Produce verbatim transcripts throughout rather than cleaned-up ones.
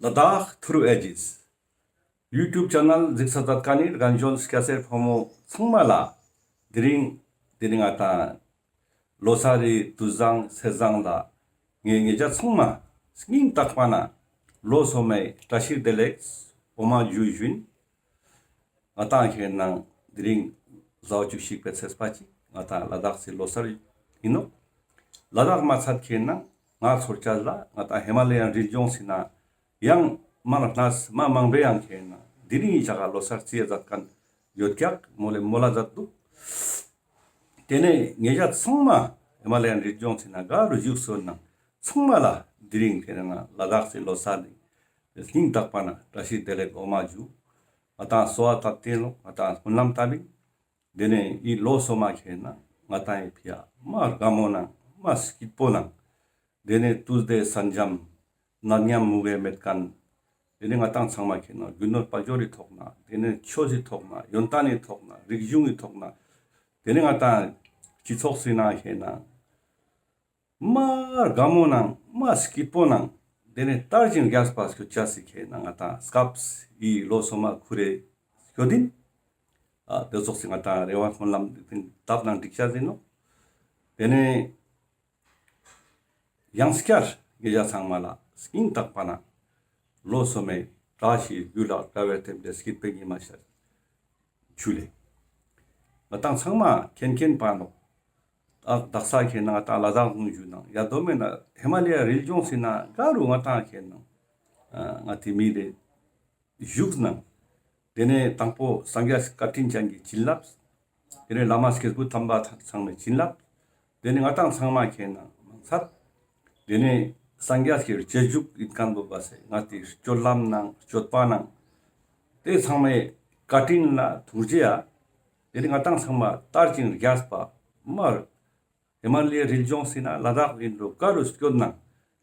ལ་དྭགས་ཐུརུ་ཨེ་ཇིས་ཡུ་ཊུབ་ཆེ་ནལ་གཟིགས་ས་མཛད་མཁན་ནི་རྒན་གཞོན་སྐྱ་སེར་ཕོ་མོ་ཚང་མ་ལ་དེ་རིང་དེ་རིང་ང་ཏང་ལོ་གསར་རི་དུས་བཟང་ཚེས་བཟང་ལ་ངས་ཉེ་རང་ཚང་མ་སྙིང་ཐག་པ་ནས་ལོ་སོ་མའི་བཀྲ་ཤིས་བདེ་ལེགས་འོ་མ་ཇུ་ཞུ་ཡིན། ང་ཏང་ཁེ་ནང་དེ་རིང་ཟླ་བ་བཅུ་གཅིག་པའི་ཚེས་པ་གཅིག་ང་ཏང་ལ་དྭགས་སི་ལོ་གསར་ཡིན་ནོག། ལ་དྭགས་མ་ཚད་ཁེ་ནང་ང་ཚོར་ཅ་ལ་ང་ཏང་ཧི་མ་ལ་ཡའི་རི་ལྗོངས་སི་ནང་ཡང་མ་ན་གནས་མ་མང་པོའི་ཡང་ཁེ་ནང་དེ་རིང་ཡི་ཆ་ག་ལོ་གསར་རྩི་ཡ་མཛད་མཁན་ཡོད་ཀྱག་མོལ་ལེ་མོལ་ལ་མཛད་འདུག། དེ་ནས་ཉེ་རང་ཚང་མ་ཧི་མ་ལ་ཡའི་རི་ལྗོངས་སི་ནང་ག་རུ་བཞུགས་སོང་ན་ཚང་མ་ལ་དེ་རིང་ཁེ་ནང་ལ་དྭགས་སི་ལོ་གསར་ནི་སྙིང་ཐག་པ་ནས་བཀྲ་ཤིས་བདེ་ལེགས་འོ་མ་ཇུ། ང་ཏང་གསོལ་བ་བཏབ་སྟེ་ནོག། ང་ཏང་སྨོན་ལམ་བཏབ་ཡིན། དེ་ནས་འི་ལོ་སོ་མ་ཁེ་ནང་ང་ཏང་ངི་ཕི་ཡ་མ་དགའ་མོ་ནང་མ་སྐྱིད་པོ་ནང་། དེ་ནས་དུས་བདེ་ས་འཇམ་ནད་ཉམ་མུ་གེ་མེད་མཁན། དེ་ནས་ང་ཏང་ཚང་མ་ཁེ་ནང་རྒྱུ་ནོར་དཔལ་འབྱོར་རི་ཐོག་ནས་དེ་ནས་ཆོས་སི་ཐོག་ནས་ཡོན་ཏན་ནི་ཐོག་ནས་རིག་གཞུང་ངི་ཐོག་ནས་དེ་ནས་ང་ཏང་སྤྱི་ཚོགས་སི་ནང་ཁེ་ནང་མ་དགའ་མོ་ནང་མ་སྐྱིད་པོ་ནང་དེ་ནས་དར་ཞིང་རྒྱས་པ་སྐྱོད་ཅེས་སི་ཁེ་ནང་ང་ཏང་སྐབས་འི་ལོ་སོ་མ་ཁུར་རེ་སྐྱོད་ཡིན། ཨ་དེ་ཙོགས་སི་ང་ཏང་རེ་བ་སྨོན་ལམ་བཏབ་ནང་འགྲིག་ཅེས་ཡིན་ནོག། དེ་ནས་ཡང་སྐྱར་ཉེ་རང་ཚང་མ་ལ་སྙིང་ཐག་པ་ནས་ལོ་སོ་མའི་བཀྲ་ཤིས་རྒྱུ་ལ་དགའ་བའི་དེམ་དེ་སྐྱིད་པའི་ཉི་མ་ཤར་ཇུ་ལེ། ང་ཏང་ཚང་མ་མཁྱེན་མཁྱེན་པ་ནོག། ཨ་དག་ས་ཁེ་ནང་ང་ཏང་ལ་དྭགས་ལུང་བཞུགས་ནང་ཡ་དོ་མེད་ན་ཧི་མ་ལ་ཡའི་རི་ལྗོངས་སི་ནང་ག་རུ་ང་ཏང་ཁེ་ནང་ཨ་ང་ཏི་མི་རེ་བཞུགས་ནང་། དེ་ནས་དང་པོ་སངས་རྒྱས་བཀའ་དྲིན་ཅན་གྱི་བྱིན་རླབས། དེ་ནས་བླ་མ་སྐྱེས་བུ་དམ་པ་ཚང་མའི་བྱིན་རླབས། དེ་ནས་ང་ཏང་ཚང་མ་ཁེ་ནང་མ་ཚད། དེ་ནས་སངས་རྒྱས་ཀྱི་རྗེས་འཇུག་ཡིན་མཁན་པོ་བ་སེ་ང་ཏི་སྤྱོད་ལམ་ནང་སྤྱོད་པ་ནང་དེ་ཚང་མའི་བཀའ་དྲིན་ལ་ཐུགས་རྗེ་ཡ། དེ་ནས་ང་ཏང་ཚང་མ་དར་ཞིང་རྒྱས་པ་མར་ཧི་མ་ལ་ཡའི་རི་ལྗོངས་སི་ནང་ལ་དྭགས་ཡིན་འགྲོ་ག་རུ་སྐྱོད་ན་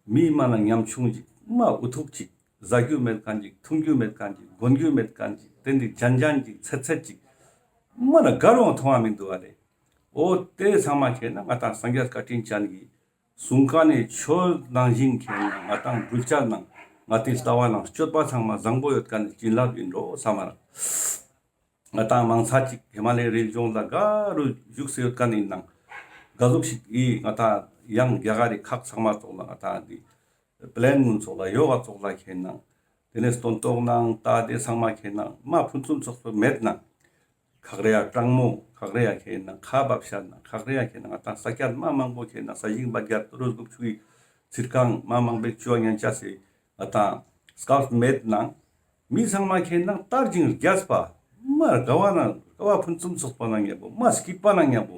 མི་མ་ན་ཉམ་ཆུང་ཅིག་མ་འུ་ཐུག་ཅིག་ཟ་རྒྱུ་མེད་མཁན་ཅིག་འཐུང་རྒྱུ་མེད་མཁན་ཅིག་གོན་རྒྱུ་མེད་མཁན་ཅིག་དེ་འདི་ཅན་ཅན་ཅིག་ཚད་ཚད་ཅིག་མ་ན་ག་རུའང་མཐོང་བ་མི་འདུག་པ་ལེ། འོ་དེ་ཚང་མ་ཁེ་ནང་ང་ཏང་སངས་རྒྱས་བཀའ་དྲིན་ཅན་གྱི་གསུང་མཁན་ནི་ཆོས་ནང་བཞིན་ཁེ་ནང་ང་ཏང་འགྲུལ་ཆ་ནང་ང་ཏི་ལྟ་བ་ནང་སྤྱོད་པ་ཚང་མ་བཟང་པོ་ཡོད་མཁན་ནི་བྱིན་རླབས་ཡིན་འགྲོ་བསམ་མ་རག། ང་ཏང་མང་ཚ་ཅིག་ཧི་མ་ལ་ཡའི་རི་ལྗོངས་ལ་ག་རུ་བཞུགས་སེ་ཡོད་མཁན་ཡིན་ནང་ག་ཟུག་ཞིག་ཡིན་ང་ཏང་ཡང་རྒྱ་གར་རི་ཁག་ཚང་མ་ཙོགས་ལ་ང་ཏང་འདི་པི་ལེན་གུན་ཙོགས་ལ་ཡོ་ག་ཙོགས་ལ་ཁེ་ནང་དེ་ནས་སྟོན་ཐོག་ནང་ད་དེ་ཚང་མ་ཁེ་ནང་མ་ཕུན་སུམ་ཚོགས་པོ་མེད་ནང་ཁག་རེ་ཡ་གྲང་མོ་ཁག་རེ་ཡ་ཁེ་ནང་ཁ་བབ་ཤ་ནང་ཁག་རེ་ཡ་ཁེ་ནང་ང་ཏང་ས་ཆ་མ་མང་པོ་ཁེ་ནང་ས་ཞིང་བ་རྒྱ་ཏུ་རུ་སྒུབ་ཆུ་ཡི་ཚིར་ཁང་མ་མང་པོའི་ཆུ་བ་ཉན་ཆ་སེ་ང་ཏང་སྐབས་མེད་ནང་མི་ཚང་མ་ཁེ་ནང་དར་ཞིང་རྒྱས་པ་མ་དགའ་བ་ནང་དགའ་བ་ཕུན་སུམ་ཚོགས་པ་ནང་ཉམ་པོ་མ་སྐྱིད་པ་ནང་ཉམ་པོ་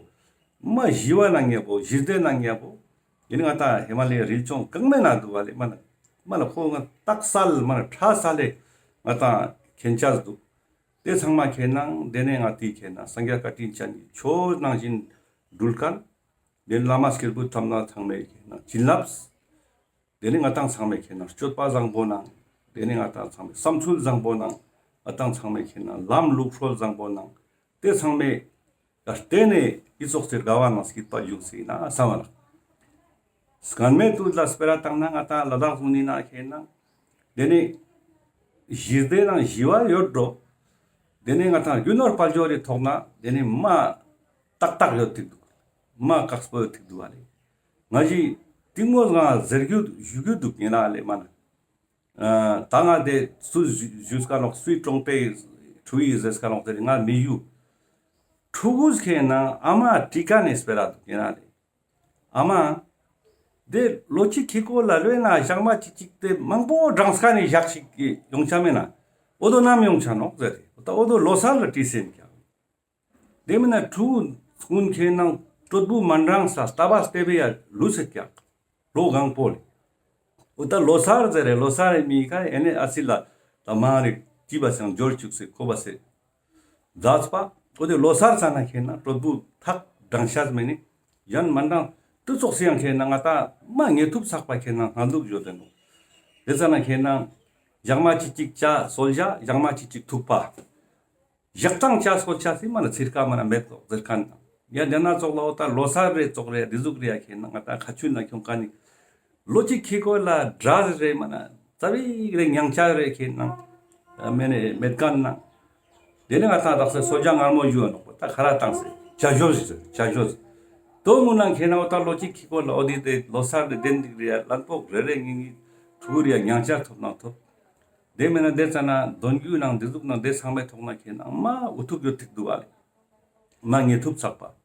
མ་ཞི་བ་ནང་ཉམ་པོ་ཞི་བདེ་ནང་ཉམ་པོ་ཡིན་ང་ཏང་ཧི་མ་ལ་ཡའི་རི་ལྗོངས་གང་མེད་ན་འདུག་པ་ལེ། མ་ན་མ་ན་ཁོ་ང་ཏག་ས་ལ་མ་ན་ཁྲ་ས་ལེ་ང་ཏང་ཁེན་ཆ་འདུག། དེ་ཚང་མ་ཁེ་ནང་དེ་ནས་ང་ཏི་ཁེ་ནང་སངས་རྒྱས་བཀའ་དྲིན་ཅན་གྱི་ཆོས་ནང་བཞིན་འགྲུལ་མཁན་དེ་བླ་མ་སྐྱེས་བུ་དམ་པ་ཚང་མའི་ཁེ་ནང་བྱིན་རླབས། དེ་ནས་ང་ཏང་ཚང་མའི་ཁེ་ནང་སྤྱོད་པ་བཟང་པོ་ནང་དེ་ནས་ང་ཏང་ཚང་མའི་བསམ་ཚུལ་བཟང་པོ་ནང་ང་ཏང་ཚང་མའི་ཁེ་ནང་ལམ་ལུགས་སྲོལ་བཟང་པོ་ནང་དེ་ཚང་མའི་ཡར་བརྟེན་ནས་ཨི་ཙོགས་སི་དགའ་བ་ནང་སྐྱིད་པ་བྱུང་སྲིད་ན་བསམ་པ་རག། སྔན་མའི་དུས་ལ་སྤེ་ར་བཏང་ན་ང་ཏང་ལ་དྭགས་ལུང་ནི་ན་ཁེ་ནང་དེ་ནས་ཞི་བདེ་ནང་ཞི་བ་ཡོད་འགྲོ། དེ་ནས་ང་ཏང་རྒྱུ་ནོར་དཔལ་འབྱོར་རི་ཐོག་ན་དེ་ནས་མ་ཏག་ཏག་ཡོད་ཐིག་འདུག། མ་དཀགས་པོ་ཡོད་ཐིག་འདུག་པ་ལེ། ང་ཞི་གཏིང་མོ་ང་ཟེར་རྒྱུ་ཞུ་རྒྱུ་འདུག་ཡིན་ན་ལེ་མ་ན། ཨ་ད་ང་དེ་སུ་ཞུ་ཞུས་ཀ་ནོག་སུའི་གྲོང་པའི་ཕྲུ་གུའི་ཟེར་ཀ་ནོག་དེ་ང་མི་ཞུ། ཕྲུ་གུ་ཁེ་ནང་ཨ་མ་ཀྲི་ཀ་ནས་སྤེ་ར་འདུག་ཡིན་ན་ལེ། ཨ་མ། དེ་ལོ་གཅིག་ཁེ་ཀོ་ལ་ལོས་ན་ཞག་མ་གཅིག་གཅིག་དེ་མང་པོ་འགྲངས་ཀ་ནས་ཞག་ཞིག་ཡོང་ཆ་མེད་ན། འོ་དོ་ནམ་ཡོང་ཆ་ནོག་ཟེར་རེ། འོ་ད་འོ་དོ་ལོ་སར་ལ་བྲིས་སེམས་ཀྱང་། དེ་མིན་ན་ཕྲུ་གུ་ཀུན་ཁེ་ནང་སྟོད་བུ་མ་འགྲངས་ས་སྟ་བ་སྟེ་བེ་ཡ་ལུས་སེ་ཀྱག་ལོ་གང་པོ་ལེ། འོ་ད་ལོ་སར་ཟེར་རེ་ལོ་སར་རེ་མི་ཁ་ཨེ་ནེ་ཨ་སི་ལ་ད་མ་རེ་ཅི་བ་སང་འབྱོར་བཅུག་སེ་ཁོ་བ་སེ་མཛད་པ། འོ་དེ་ལོ་སར་ས་ན་ཁེ་ནང་སྟོད་བུ་ཐག་འགྲངས་ཤ་མེད་ནི་ཡང་མ་འགྲངས་དུ་ཙོགས་སེ་ཡང་ཁེ་ནང་ང་ད་མ་ངེ་ཐུབ་ཚགས་པ་ཁེ་ནང་སྣ་ལུག་ཡོད་དེ་ནོ། དེ་ས་ན་ཁེ་ནང་ཞག་མ་གཅིག་གཅིག་ཅ་གསོལ་ཞ་ཞག་མ་གཅིག་གཅིག་ཐུག་པ། ཞག་དང་ཅ་སོ་ཅ་སི་མ་ན་ཚིར་ཀ་མ་ན་མེད་ལོ་ཟེར་ཁན་དང་། ཡ་དེ་ན་ཙོགས་ལ་འོ་ད་ལོ་སར་རེ་ཙོགས་རེ་དེ་ཟུག་རེ་ཡ་ཁེ་ནང་ང་ད་ཁ་ཆུ་ན་ཁྱོང་ཀ་ནི་ལོ་གཅིག་ཁེ་ཀོ་ལ་འདྲ་རེ་མ་ན་ ཙ་བིག་རེ་ཉང་ཆ་རེ་ཁེ་ནང་མེད་ནེ་མེད་ཁན་ནང་། དེ་ནེ་ང་ཏང་དག་ས་གསོལ་ཇ་མངར་མོ་ཞུ་བ་ནོག་པ། ད་ཁ་ར་བཏང་སེ་ཇ་ཞོ་ཞིག་ཟེར་ཇ་ཞོ་ཟེར། དོ་ངུ་ནང་ཁེ་ནང་འོ་ད་ལོ་གཅིག་ཁེ་ཀོ་ལ་འོ་དེ་དེ་ལོ་སར་དེ་དེན་དིག་རེ་ཡ་ལན་ཕོག་རེ་རེ་ཉིས་ཉིས་ཕྲུ་གུ་རེ་ཡ་ཉང་ཆ་ཐོབ་ནང་ཐོབ། དེ་མེད་ན་དེ་ཙ་ན་དོན་རྒྱུ་ནང་དེ་ཟུག་ནང་དེ་ཚང་མའི་ཐོག་ན་ཁེ་ནང་མ་འུ་ཐུག་ཡོད་ཐིག་འདུག་ཨ་ལེ། མ་ངེས་ཐུབ་ཚག་པ།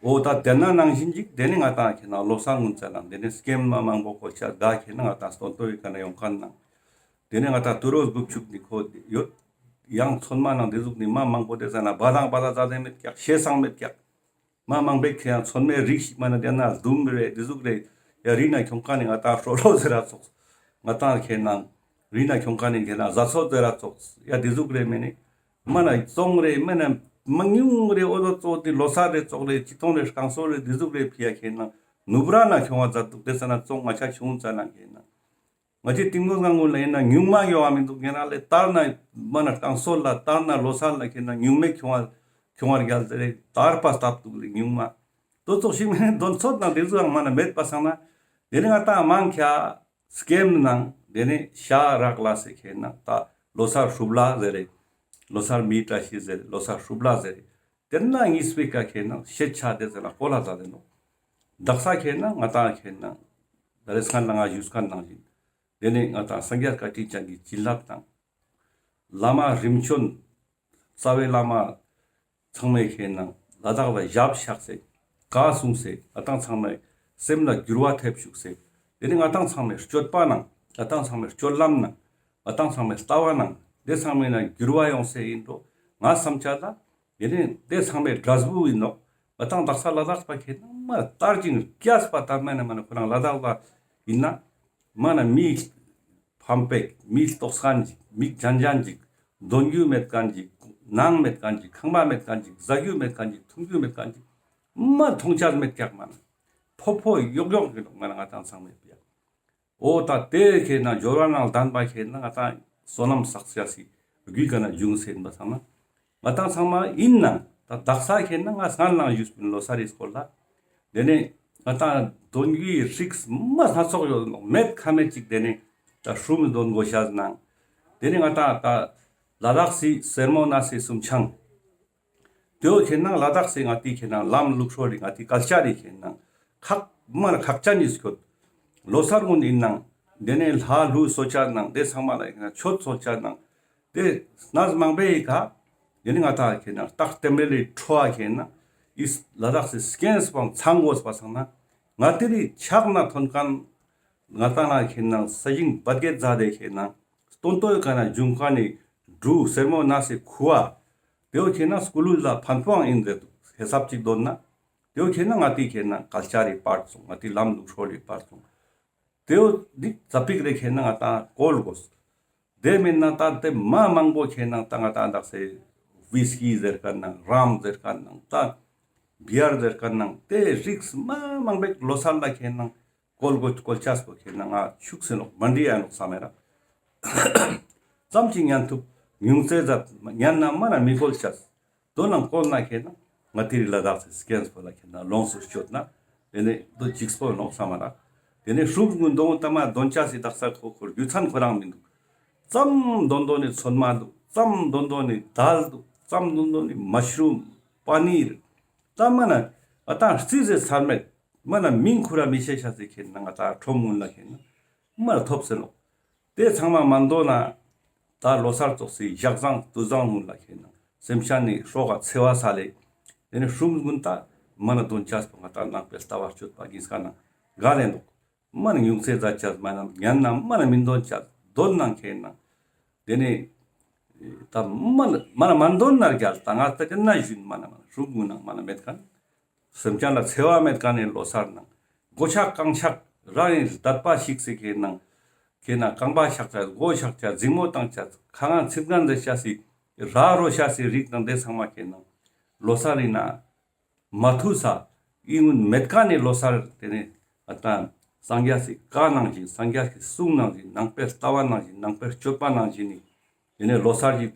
འོ་ད་དེ་ན་ནང་བཞིན་ཅིག་དེ་ནེ་ང་ཏང་ཁེ་ནང་ལོ་སར་ངུན་ཙ་ནང་དེ་ནེ་སྐེམ་མ་མང་པོ་ཀོ་ཆ་དགའ་ཁེ་ནང་ང་ཏང་སྟོན་ཏོ་ཡི་ཀ་ན་ཡོང་ཁན་ནང་། དེ་ནེ་ང་ཏང་ཏུ་རོ་སྒུབ་ཆུག་ནི་ཁོ་ཡོད། ཡང་ཚོད་མ་ནང་དེ་ཟུག་ནི་མ་མང་པོ་དེ་ཙ་ན་བ་དང་བ་ལ་ཙ་དེ་མེད་ཀྱག་ཤེས་སང་མེད་ཀྱག་མ་མང་པོ་ཁེ་ཡང་ཚོད་མའི་རིགས་ཤིག་མ་ན་དེ་ན་ལྡུམ་རེ་དེ་ཟུག་རེ་ཡ་རི་ན་ཁྱོང་ཁན་ནི་ང་ཏང་ཧྲོ་ལོ་ཟེར་ར་ཙོགས། ང་ཏང་ཁེ་ནང་རི་ན་ཁྱོང་ཁན་ནི་ཁེ་ནང་ཟ་ཚོད་ཟེར་ར་ཙོགས་ཡ་དེ་ཟུག་རེ་མེད་ནི། མ་ན་ཙོང་རེ་མ་ན་མ་ཉུང་རེ་འོ་དོ་ཙོགས་དེ་ལོ་སར་རེ་ཙོགས་རེ་ཅི་ཐོང་རེ་རྐང་སོ་རེ་དེ་ཟུག་རེ་ཕི་ཡ་ཁེ་ནང་ནུབ་ར་ན་ཁྱོང་བ་ཛད་དུག་དེ་ཙ་ན་ཙོང་ང་ཆ་ཆུང་ཙ་ན་ཁེ་ནང་། ང་ཅི་ཏིང་མོ་སྒང་ངུ་ལ་ཡིན་ན་ཉུང་མ་ཡོང་བ་མི་འདུག་ཉེ་རང་ལེ་ཏར་ན་མ་ན་རྐང་སོ་ལ་ཏར་ན་ལོ་སར་ལ་ཁེ་ནང་ཉུང་མེ་ཁྱོང་བ་ཁྱོང་བ་རྒྱལ་ཟེར་རེ་ཏར་པ་སྟབས་འདུག་ལེ་ཉུང་མ། དོ་ཙོགས་ཤིག་མེད་དོན་ཚོད་ནང་དེ་ཟུག་ཡང་མ་ན་མེད་པ་སང་ན། དེ་ནེ་ང་ཏང་མང་ཁྱ་སྐེམ་ནང་དེ་ནེ་ཤ་རག་ལ་སེ་ཁེ་ནང་ད་ལོ་སར་ཧྲུབ་ལ་ཟེར་རེ། ལོ་སར་མི་བཀྲ་ཤིས་ཟེར་རེ་ལོ་སར་ཧྲུབ་ལ་ཟེར་རེ། དེ་ན་ཉིས་པའི་ཀ་ཁེ་ནང་ཤེད་ཆ་དེ་ཟེར་ལ་ཀོ་ལ་ཟ་དེ་ནོག་དག་ས་ཁེ་ནང་ང་ཏང་ཁེ་ནང་ད་རེས་ཁན་ལ་ང་ཞུས་ཁན་ནང་བཞིན། དེ་ནེ་ང་ཏང་སངས་རྒྱས་བཀའ་དྲིན་ཅན་གྱི་བྱིན་རླབས་དང་། བླ་མ་རིམ་བྱོན་རྩ་བའི་བླ་མ་ཚང་མའི་ཁེ་ནང་ལ་དྭགས་ལ་ཞབས་བཞག་སེ་བཀའ་གསུངས་སེ་ང་ཏང་ཚང་མའི་སེམས་ལ་འགྱུར་བ་ཐེབས་བཅུག་སེ། དེ་ནེ་ང་ཏང་ཚང་མའི་སྤྱོད་པ་ནང་ང་ཏང་ཚང་མའི་སྤྱོད་ལམ་ནང་ང་ཏང་ཚང་མའི་ལྟ་བ་ནང་དེ་ཚང་མའི་ནང་འགྱུར་བ་ཡོང་སེ་ཡིན་འགྲོ་ང་བསམ་ཆ་ལ། དེ་ནེ་དེ་ཚང་མའི་འབྲས་བུ་ཡིན་ནོག་ང་ཏང་དག་ས་ལ་དྭགས་པ་ཁེ་ནང་མ་དར་ཅིང་རྒྱས་པ་དར་མ་ན་མ་ན་ཁོ་རང་ལ་དྭགས་པ་ཡིན་ན་མ་ན་མི་ཕམ་པེག་མི་ལྟོགས་ཁན་ཅིག་མི་ཇན་ཇན་ཅིག་འདོན་རྒྱུ་མེད་ཁན་ཅིག་ནང་མེད་ཁན་ཅིག་ཁང་པ་མེད་ཁན་ཅིག་ཟ་རྒྱུ་མེད་ཁན་ཅིག་འཐུང་རྒྱུ་མེད་ཁན་ཅིག་མ་མཐོང་ཆ་མེད་ཀྱག་མ་ན་ཕོ་ཕོ་ཡོག་ཡོག་གི་ནོག་མ་ན་ང་ཏང་ཚང་མའི་ཕི་ཡ། འོ་ད་དེ་ཁེ་ནང་སྦྱོར་བ་ནང་ལྡན་པ་ཁེ་ནང་ང་ཏང་བསོད་ནམས་བསགས་ཅེས་སི་རྒྱུ་ག་ན་འབྱུང་སེ་ཡིན་པ་སང་ན། ང་ཏང་ཚང་མ་ཡིན་ནང་ད་དག་ས་ཁེ་ནང་ང་སྔན་ལང་ཞུས་པིན་ལོ་སར་རི་སྐོར་ལ། དེ་ནེ་ང་ཏང་དོན་གྱི་རིགས་མ་སྣ་ཚོགས་ཡོད་ནོག་མེད་ཁ་མེད་ཅིག་དེ་ནེ་ད་ཧྲུམ་དོན་གོ་ཤ་ནང་། དེ་ནེ་ང་ཏང་ད་ལ་དྭགས་སི་སེར་མོ་ནག་སི་སུམ་ཆང་། དེའོ་ཁེ་ནང་ལ་དྭགས་སི་ང་ཏི་ཁེ་ནང་ལམ་ལུགས་སྲོལ་རི་ང་ཏི་ཀལ་ཅར་རི་ཁེ་ནང་ཁག་མ་ན་ཁག་ཅན་ནི་སྐྱོད། ལོ་སར་ངུན་ཡིན་ནང་དེ་ནེ་ལྷ་ཀླུ་གསོལ་ཅ་ནང་དེ་ཚང་མ་ལ་ཁེ་ནང་མཆོད་གསོལ་ཅ་ནང་དེ་ནེ་མང་པོའི་ཀ་དེ་ནེ་ང་ཏང་ཁེ་ནང་སྟག་ལྟེམ་རེ་ལི་ཁྲོ་བ་ཁེ་ནང་ཨིས་ལ་དྭགས་སི་སྐྱེན་སྤང་ཚང་དགོས་པ་སང་ན་ང་ཏི་རི་ཕྱག་ན་ཐོན་ཁན་ང་ཏང་ན་ཁེ་ནང་ས་ཞིང་བད་གེ་ཛ་དེ་ཁེ་ནང་སྟོན་ཏོའི་ཀ་ན་འབྱུང་ཁན་ནི་འབྲུ་སེར་མོ་ནག་སི་ཁུ་བ། དེའོ་ཁེ་ནང་སྐུ་ལུས་ལ་ཕན་པོའང་ཡིན་རེད་འདུག་ཧེ་སབ་ཅིག་འདོན་ན། དེའོ་ཁེ་ནང་ང་ཏི་ཁེ་ནང་ཀལ་ཅར་རི་པར་སོང་ང་ཏི་ལམ་ལུགས་སྲོལ་རི་པར་སོང་། དེའོ་འདི་ཙ་པིག་རེ་ཁེ་ནང་ང་ཏང་བཀོལ་དགོས། དེ་མིན་ན་ད་དེ་མ་མང་པོ་ཁེ་ནང་ད་ང་ཏང་དག་སེ་ཝིས་ཀི་ཟེར་ཁན་ནང་རམ་ཟེར་ཁན་ནང་ད་བི་ཡར་ཟེར་ཁན་ནང་དེ་རིགས་མ་མང་པོ་ལོ་སར་ལ་ཁེ་ནང་བཀོལ་དགོས་བཀོལ་ཅེས་པོ་ཁེ་ནང་ང་ཤུགས་སེ་ནོག་མ་འདྲི་ཡ་ནོག་བསམ་མེད་ར། ཙམ་ཅིག་ཉན་ཐུབ་ཉུང་ཙེ་ཛད་ཉན་ན་མ་ན་མི་བཀོལ་ཅེས། དོ་ནང་བཀོལ་ན་ཁེ་ནང་ང་ཏི་རི་ལ་དྭགས་སི་སྐྱེན་སྤོ་ལ་ཁེ་ནང་ལོངས་སུ་སྤྱོད་ན་དེ་ནེ་དོ་ཅིག་སྤོ་ནོག་བསམ་མ་ར། དེ་ནེ་ཧྲུམ་ངུན་དོང་ཏ་མ་དོན་ཅེས་སི་དག་ས་ཁོ་ཁོར་རྒྱུ་མཚན་ཁོ་རང་མི་འདུག་ཙམ་དོན་དོན་ནི་ཚོད་མ་འདུག་ཙམ་དོན་དོན་ནི་དལ་འདུག་ཙམ་དོན་དོན་ནི་མ་ཤྲུམ་པ་ནིར། ད་མ་ན་ང་ཏང་རྩི་ཟེར་ཚར་མེད། མ་ན་མིང་ཁུ་ར་མི་ཤེས་ཤ་ཟེར་ཁེ་ནང་ང་ཏང་ཁྲོམ་ངུན་ལ་ཁེ་ནང་མ་ཐོབ་སེ་ནོག་དེ་ཚང་མ་མ་འདོན་ན་ད་ལོ་སར་ཙོགས་སི་ཞག་བཟང་དུས་བཟང་ངུན་ལ་ཁེ་ནང་སེམས་ཅན་ནི་སྲོག་ག་འཚེ་བ་ས་ལེ། དེ་ནེ་ཧྲུམ་ངུན་ད་མ་ན་དོན་ཅེས་པོ་ང་ཏང་ནང་པའི་ལྟ་བ་སྤྱོད་པ་གིན་སྐ་ནང་ག་ལེ་འདུག་མ་ན་ཉུང་ཙེ་ཛད་ཅེས་མ་ན་ཉན་ན་མ་ན་མི་འདོན་ཅེས་དོན་ནང་ཁེ་ནང་། དེ་ནེ་ད་མ་ན་མ་ན་མ་འདོན་ན་རྒྱལ་ད་ང་ད་དེ་ན་ཞུན་མ་ན་མ་ན་ཧྲུམ་ངུན་ནང་མ་ན་མེད་ཁན། སེམས་ཅན་ལ་འཚེ་བ་མེད་ཁན་ནི་ལོ་སར་ནང་། གོ་ཆ་རྐང་ཆག་རང་ཡིན་དད་པ་ཞིག་སེ་ཁེ་ནང་། ཁེ་ནང་རྐང་པ་ཆག་ཅེས་གོ་ཆག་ཅེས་འཛིང་མོ་བཏང་ཅེས་ཁ་ངན་ཚིག་ངན་ཟེར་ཅེས་སི་ར་རོ་ཤ་སི་རིགས་དང་དེ་ཚང་མ་ཁེ་ནང་། ལོ་སར་ཡིན་ན་མ་ཐུ་ས་ཡིན་ངུན་མེད་ཁན་ནི་ལོ་སར་དེ་ནེ་ཨ་ད་སངས་རྒྱས་སི་བཀའ་ནང་བཞིན་སངས་རྒྱས་སི་གསུང་ནང་བཞིན་ནང་པའི་ལྟ་བ་ནང་བཞིན་ནང་པའི་སྤྱོད་པ་ནང་བཞིན་ནི། དེ་ནེ་ལོ་སར་གྱི་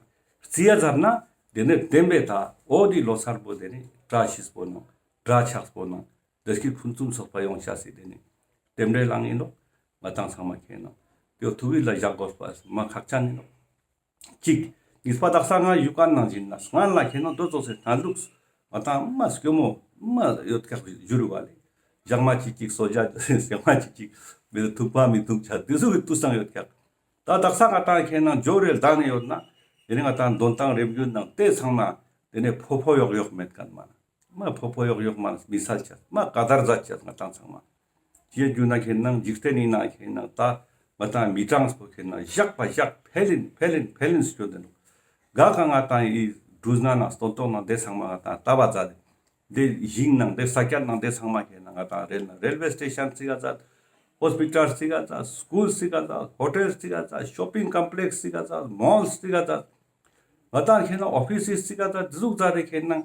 རྩི་ཡ་ཟེར་ན་དེ་ནེ་བདེན་པའི་ད་འོ་དེ་ལོ་སར་པོ་དེ་ནེ་བཀྲ་ཤིས་པོ་ནང་བཀྲ་ཆགས་པོ་ནང་བདེ་སྐྱིད་ཕུན་སུམ་ཚོགས་པ་ཡོང་ཤ་སི་དེ་ནེ་རྟེན་འབྲེལ་ལང་ཡིན་ནོག་ང་ཏང་ཚང་མ་ཁེ་ནང་། ཡོད་ཐུགས་ཡིད་ལ་བཞག་དགོས་པ་མ་ཁག་ཅན་ཡིན་ནོག། གཅིག། གཉིས་པ་དག་ས་ང་ཡུལ་ཀ་ནང་བཞིན་ན་སྔན་ལ་ཁེ་ན་དོ་ཙོགས་སེ་ཐན་ལུགས་ང་ཏང་མ་སྐྱོ་མོ་མ་ཡོད་ཁག་ཞུ་རུ་བ་ལེ། ཞག་མ་གཅིག་གཅིག་གསོ་བྱ་ཞག་མ་གཅིག་གཅིག་མི་ཐུག་པ་མི་ཐུག་ཆ་དེ་ཚོ་གི་དུས་སང་ཡོད་ཁག། ད་དག་ས་ང་ཏང་ཁེ་ན་འབྱོར་རེ་ལྡན་ནས་ཡོད་ན་དེ་ནི་ང་ཏང་དོན་ཏང་རེ་བརྒྱུད་ནང་དེ་ཚང་མ་དེ་ནི་ཕོ་ཕོ་ཡོག་ཡོག་མེད་མཁན་མ་ན། མ་ཕོ་ཕོ་ཡོག་ཡོག་མ་མི་སལ་ཆ་མ་ཀ་དར་ཛད་ཆ་ང་ཏང་ཚང་མ། ཅི་ཡ་རྒྱུ་ན་ཁེ་ན་འཇིག་རྟེན་ནི་ན་ཁེ་ན་ད་ང་ཏང་མི་གྲངས་པོ་ཁེ་ན་ཞག་པ་ཞག་འཕེལ་ལིན་འཕེལ་ལིན་འཕེལ་ལིན་སྐྱོད་དེ་ནོག། ག་ག་ང་ཏང་ཡི་གྲུ་ན་ན་སྟོན་ཐོག་ན་དེ་ཚང་མ་ང་ཏང་ལྟ་བ་མཛད་དེ། དེ་ཞིང་ནང་དེ་ས་ཀྱད་ནང་དེ་ཚང་མ་ཁེ་ན་ང་ཏང་རེལ་ན་རེལ་ཝེ་སི་ཊེ་ཤན་ཙིག་ག་མཛད། ཧོས་པི་ཊལ་ཙིག་ག་མཛད། སྐུལ་ཙིག་ག་མཛད། ཧོ་ཊེལ་ཙིག་ག་མཛད། ཤོ་པིང་ཀོམ་པི་ལེགས་ཙིག་ག་མཛད། མོལ་ཙིག་ག་མཛད། ང་ཏང་ཁེ་ན་ཨོ་ཕི་སི་ཙིག་ག་མཛད། དེ་ཟུག་མཛད་དེ་ཁེ་ན་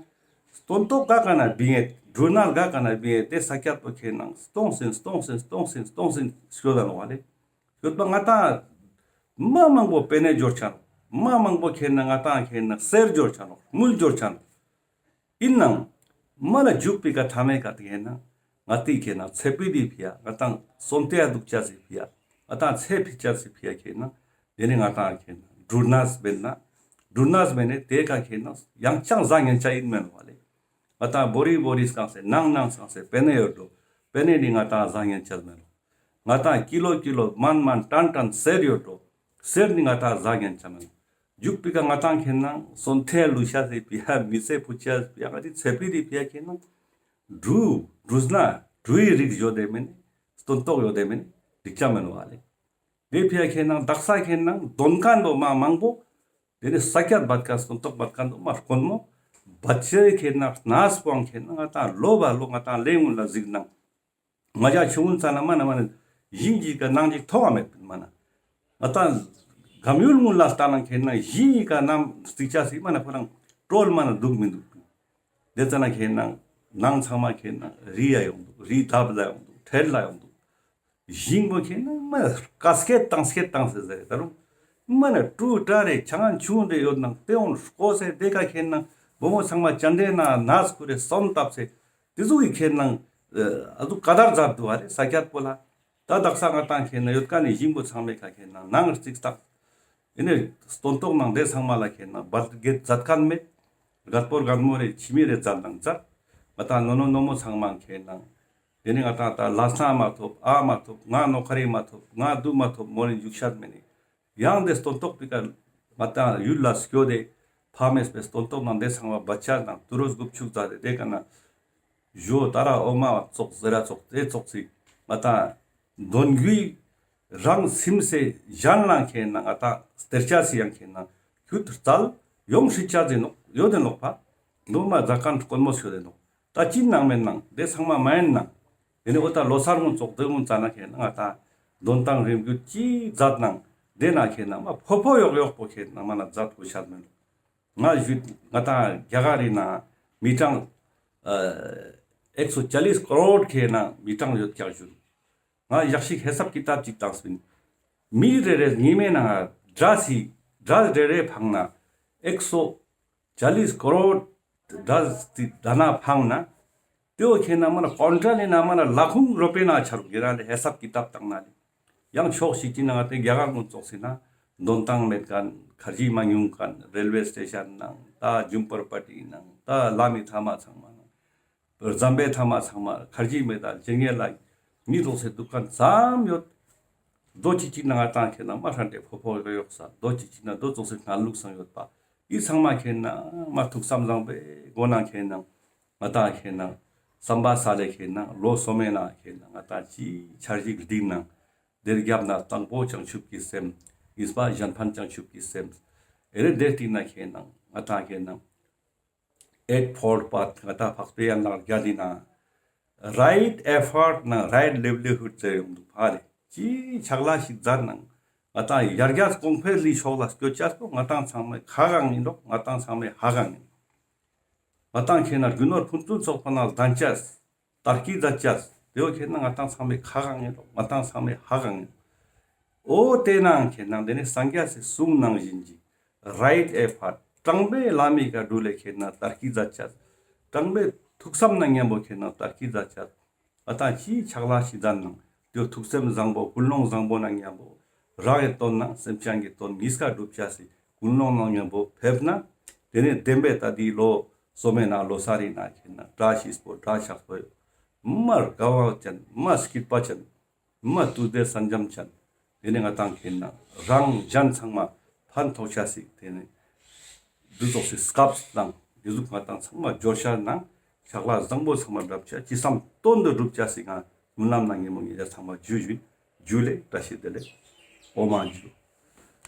སྟོན་ཐོག་ག་ག་ན་བིང་ངེ་གྲུ་ན་ག་ག་ན་བིང་ངེ་དེ་ས་ཀྱད་པོ་ཁེ་ན་སྟོང་སིན་སྟོང་སིན་སྟོང་སིན་སྟོང་སིན་སྐྱོད་ད་ནོག་བ་ལེ། སྐྱོད་པ་ང་ཏང་མ་མང་པོ་པེ་ནེ་འབྱོར་ཆ་ནོག། མ་མང་པོ་ཁེ་ན་ང་ཏང་ཁེ་ན་གསེར་འབྱོར་ཆ་ནོག། དངུལ་འབྱོར་ཆ་ནོག། ཨིན་ནང་མ་ལ་འཇུག་པའི་ཀ་ཐ་མའི་ཀ་ཁེ་ན་ང་ཏི་ཁེ་ན་ཚེ་ཕི་དི་ཕི་ཡ་ང་ཏང་སོན་ཏེ་ཡ་དུག་ཅ་སི་ཕི་ཡ་ང་ཏང་ཚེ་ཕི་ཅ་སི་ཕི་ཡ་ཁེ་ན་དེ་ནི་ང་ཏང་ཁེ་ན་འབྲུ་ནས་བེན་ན་འབྲུ་ནས་བེན་ནེ་དེ་ཀ་ཁེ་ན་ཡང་ཅང་ཟ་ཉན་ཅ་ཨིན་མེན་བ་ལེ། ང་ཏང་བོ་རི་བོ་རི་སྐང་སེ་ནང་ནང་སྐང་སེ་པེ་ནེ་ཡོད་དོ། པེ་ནེ་ནི་ང་ཏང་ཟ་ཉན་ཅ་མེན་ནོག། ང་ཏང་ཀི་ལོ་ཀི་ལོ་མན་མན་ཊན་ཊན་གསེར་ཡོད་དོ། གསེར་ནི་ང་ཏང་ཟ་ཉན་ཅ་མེན་ནོག། འཇུག་པའི་ཀ་ང་ཏང་ཁེ་ན་སོན་ཐེ་ལུ་ཤ་སེ་ཕི་ཡ་མི་ཚེ་ཕུ་ཅ་ཕི་ཡ་ང་ཏི་ཚེ་ཕི་དི་ཕི་ཡ་ཁེ་ན་འབྲུ་འབྲུ་སྣ་འབྲུའི་རིགས་ཡོད་དེ་མེན་ནི་སྟོན་ཐོག་ཡོད་དེ་མེན་ནི་རིགས་ཅ་མེན་བ་ལེ། དེ་ཕི་ཡ་ཁེ་ན་དག་ས་ཁེ་ན་དོན་མཁན་དོ་མ་མང་པོ་དེ་ནི་ས་ཀྱད་བད་ཀ་སྟོན་ཐོག་བད་ཀ་དོ་མ་དཀོན་མོ་བད་ཅེ་ཁེ་ན་གནས་པོའང་ཁེ་ན་ང་ཏང་ལོ་བ་ལོ་ང་ཏང་ལེ་སྔུན་ལ་གཟིགས་ན། ང་ཅག་ཆུང་ངུན་ཙ་ན་མ་ན་མ་ན་ཞིང་གཅིག་ག་ནང་གཅིག་ཐོག་ག་མེད་མ་ན། ང་ཏང་གམ་ཡུལ་སྔུན་ལ་ལྟ་ན་ཁེ་ན་ཞིང་གཅིག་ག་ནམ་རྩིག་ཅ་སི་མ་ན་ཁོ་རང་ཀྲོལ་མ་ན་དུག་མི་དུག། དེ་ཙ་ན་ཁེ་ན་ནང་ཚང་མ་ཁེ་ན་རི་ཡ་ཡོང་དུག། རི་འདབས་ལ་ཡོང་དུག། ཁྲེལ་ལ་ཡོང་དུག། ཞིང་པོ་ཁེ་ན་མ་ཀ་སྐད་བཏང་སྐད་བཏང་སེ་ཟེར་ད་རུང་མ་ན་ཀྲུ་ཀྲ་རེ་ཆང་ཆུང་རེ་ཡོད་ནང་དེ་འོང་ཀོ་སེ་དེ་ཀ་ཁེ་ན་བུ་མོ་ཚང་མ་ཅན་དེ་ན་ནས་ཁུ་རེ་སོན་བཏབ་སེ། དེ་ཟུག་གི་ཁེ་ན་ཨ་ཟུག་ཀ་དར་ཛད་དུག་ཨ་རེ་ས་ཀྱད་པོ་ལ། ད་དག་ས་ང་ཏང་ཁེ་ན་ཡོད་ཀ་ནི་ཞིང་པོ་ཚང་མའི་ཀ་ཁེ་ན་ནང་རྩིག་སྟག་ཨེ་ནེ་སྟོན་ཐོག་ནང་དེ་ཚང་མ་ལ་ཁེ་ན་བར་གེད་ཛད་ཁན་མེད། རྒད་པོ་རྒད་མོ་རེ་ཁྱིམ་མི་རེ་ཛད་ནང་ཛད། ང་ཏང་ནོ་ནོ་ནོ་མོ་ཚང་མ་ཁེ་ན་དེ་ནི་ང་ཏང་ད་ལས་ན་མ་ཐོབ་ཨ་མ་ཐོབ་ང་ནོ་ཁ་རི་མ་ཐོབ་ང་དུ་མ་ཐོབ་མོ་ནི་འཇུག་ཤད་མེ་ནི། ཡང་དེ་སྟོན་ཐོག་པི་ཀ་ང་ཏང་ཡུལ་ལ་སྐྱོད་དེ་ཕ་མེས་པའི་སྟོན་ཐོག་ནང་དེ་ཚང་མ་བད་ཅ་ནང་ཏུ་རོས་གུབ་ཆུག་ཛད་དེ་དེ་ཀ་ན་ཞོ་ཏ་ར་འོ་མ་ཙོགས་ཟེར་ར་ཙོགས་དེ་ཙོགས་སི་ང་ཏང་དོན་གུའི་རང་སིམ་སེ་ཞན་ལ་ཁེ་ན་ང་ཏང་སྟེར་ཅ་སི་ཡང་ཁེ་ན་ཁྱུད་རྩལ་ཡོང་ཤི་ཅ་ཟེར་ནོག་ཡོད་དེ་ནོག་པ། ནོ་མ་ཛ་ཀན་དཀོན་མོ་ཤོད་དེ་ནོག། ད་ཅི་ནང་མེད་ནང་དེ་ཚང་མ་མ་ཡིན་ནང་། དེ་ནི་འོ་ད་ལོ་སར་སྔོན་ཙོགས་དེ་སྔོན་ཙ་ན་ཁེ་ན་ང་ཏང་དོན་ཏང་རིམ་རྒྱུད་ཅི་ཛད་ནང་དེ་ན་ཁེ་ན་མ་ཕོ་ཕོ་ཡོག་ཡོག་པོ་ཁེ་ན་མ་ན་ཛད་གོ་ཤད་མེད་ནོག། ང་ཞུ་ང་ཏང་རྒྱ་གར་རི་ན་མི་གྲངས་ཨ་ཨེག་སོ་ཅ་ལིས་ཀོ་རོར་ཁེ་ན་མི་གྲངས་ཡོད་ཀྱག་ཞུ། ང་ཡག་ཤིག་ཧེ་སབ་ཀི་ཏབ་ཅིག་བཏང་སོང་། མི་རེ་རེ་ཉི་མའི་ནང་འདྲ་སི་འདྲ་རེ་རེ་ཕང་ན་ཨེག་སོ་ཅ་ལིས་ཀོ་རོར་འདྲ་སི་ད་ན་ཕང་ན་དེ་བོ་ཁེ་ན་མ་ན་ཀོན་ཊ་ལི་ན་མ་ན་ལ་ཁུང་རོ་པེ་ན་ཆ་རུག་གེ་ར་ལེ་ཧེ་སབ་ཀི་ཏབ་བཏང་ན་ལེ། ཡང་ཕྱོགས་ཤིག་ཅིག་ནང་དེ་རྒྱ་གར་ངོ་ཙོགས་སི་ན་དོན་ཏང་མེད་ཁན་ཁར་ཇི་མ་ཉུང་ཁན་རེལ་ཝེ་སི་ཊེ་ཤན་ནང་ད་ཇུམ་པར་པ་ཏི་ནང་ད་ལ་མི་ཐ་མ་ཚང་མ་ནང་ཟམ་པའི་ཐ་མ་ཚང་མ་ཁར་ཇི་མེད་ད་ཅེ་ངེ་ལ་མི་ཙོགས་སི་དུག་ཁན་ཙམ་ཡོད། དོ་ཅིག་ཅིག་ནང་ང་ཏང་ཁེ་ན་མ་ཧྲན་ཏེ་ཕོ་ཕོ་ཡོག་ཡོག་ས་དོ་ཅིག་ཅིག་ནང་དོ་ཙོགས་སི་ཁན་ལུགས་སང་ཡོད་པ། འི་ཚང་མ་ཁེ་ན་མ་ཐུགས་བསམ་བཟང་པོའི་སྒོ་ནང་ཁེ་ན་ང་ཏང་ཁེ་ན་བསམ་པ་ས་ལེ་ཁེ་ན་ལོ་སོ་མེ་ན་ཁེ་ན་ང་ཏང་ཅི་འཆར་གཞི་འདིང་ན་དེར་རྒྱབ་ན་དང་པོ་བྱང་ཆུབ་ཀྱི་སེམས། གཉིས་པ་གཞན་ཕན་བྱང་ཆུབ་ཀྱི་སེམས། ཨེ་རེ་དེ་སྟིང་ན་ཁེ་ན་ང་ཏང་ཁེ་ན་ཨེད་ཕོར་པ་ང་ཏང་འཕགས་པའི་ཡན་ལག་བརྒྱད་དི་ནང་རའིཊ་ཨེ་ཕོརཊ་ནང་རའིཊ་ལེབ་ལི་ཧུཌ་ཟེར་ཡོང་དུག་ཕ་ལེ། ཅི་ཕྱག་ལས་ཤིག་ཛད་ནང་ང་ཏང་ཡར་རྒྱས་གོང་འཕེལ་ལི་ཕྱོགས་ལ་སྐྱོད་ཅས་པོ་ང་ཏང་ཚང་མའི་ཁ་གང་ཡིན་ནོག། ང་ཏང་ཚང་མའི་ཧ་གང་ཡིན། ང་ཏང་ཁེ་ན་རྒྱུ་ནོར་ཕུན་སུམ་ཚོགས་པ་ནང་ལྡན་ཅས། དར་རྒྱས་ཛད་ཅས། དེ་བོ་ཁེ་ན་ང་ཏང་ཚང་མའི་ཁ་གང་ཡིན་ནོག། ང་ཏང་ཚང་མའི་ཧ་གང་ཡིན། འོ་དེ་ནང་ཁེ་ན་དེ་ནི་སངས་རྒྱས་སི་གསུང་ནང་བཞིན་གྱི་རའིཊ་ཨེ་ཕོརཊ་དྲང་པོའི་ལམ་མི་ཀ་འགྲུལ་ལེ་ཁེ་ན་དར་རྒྱས་ཛད་ཅས། དྲང་པོའི་ཐུགས་བསམ་ནང་མཉམ་པོ་ཁེ་ན་དར་རྒྱས་ཛད་ཅས། ང་ཏང་ཅི་ཕྱག་ལས་ཤིག་ཛད་ནང་དེ་བོ་ཐུགས་སེམས་བཟང་པོ་ཀུན་སློང་བཟང་པོ་ནང་མཉམ་པོ་ རང་གི་དོན་ན་སེམས་ཅན་གྱི་དོན་གཉིས་ཀ་སྒྲུབ་ཅེས་སི་ཀུན་སློང་ནང་མཉམ་པོ་ཕེབས་ན། དེ་ནས་བདེན་པའི་ད་དེའི་ལོ་སོ་མའི་ནང་ལོ་གསར་རི་ནང་ཁེ་ན་བཀྲ་ཤིས་པོ་བཀྲ་ཤིས་པོ་མ་དགའ་བ་ཅན་མ་སྐྱིད་པ་ཅན་མ་དུས་དེ་སེམས་ཅན་ཅན། དེ་ནས་ང་ཏང་ཁེ་ན་རང་གཞན་ཚང་མ་ཕན་ཐོགས་ཅེས་སི་དེ་ནས་འདི་ཙོགས་སི་སྐབས་དང་འདི་ཟུག་ང་ཏང་ཚང་མ་འབྱོར་ཤར་ན་ཕྱག་ལས་བཟང་པོ་ཚང་མ་འགྲུབ་ཅེས་ཅི་བསམ་དོན་དུ་འགྲུབ་ཅེས་སི་ང་སྨོན་ལམ་ནང་ཉེ་མོ་ཉེ་ཆ་ཚང་མ་ཇུ་ཇུ་ཇུ་ལེ་བཀྲ་ཤིས་བདེ་ལེགས། ཨོ་མ་ཇུ།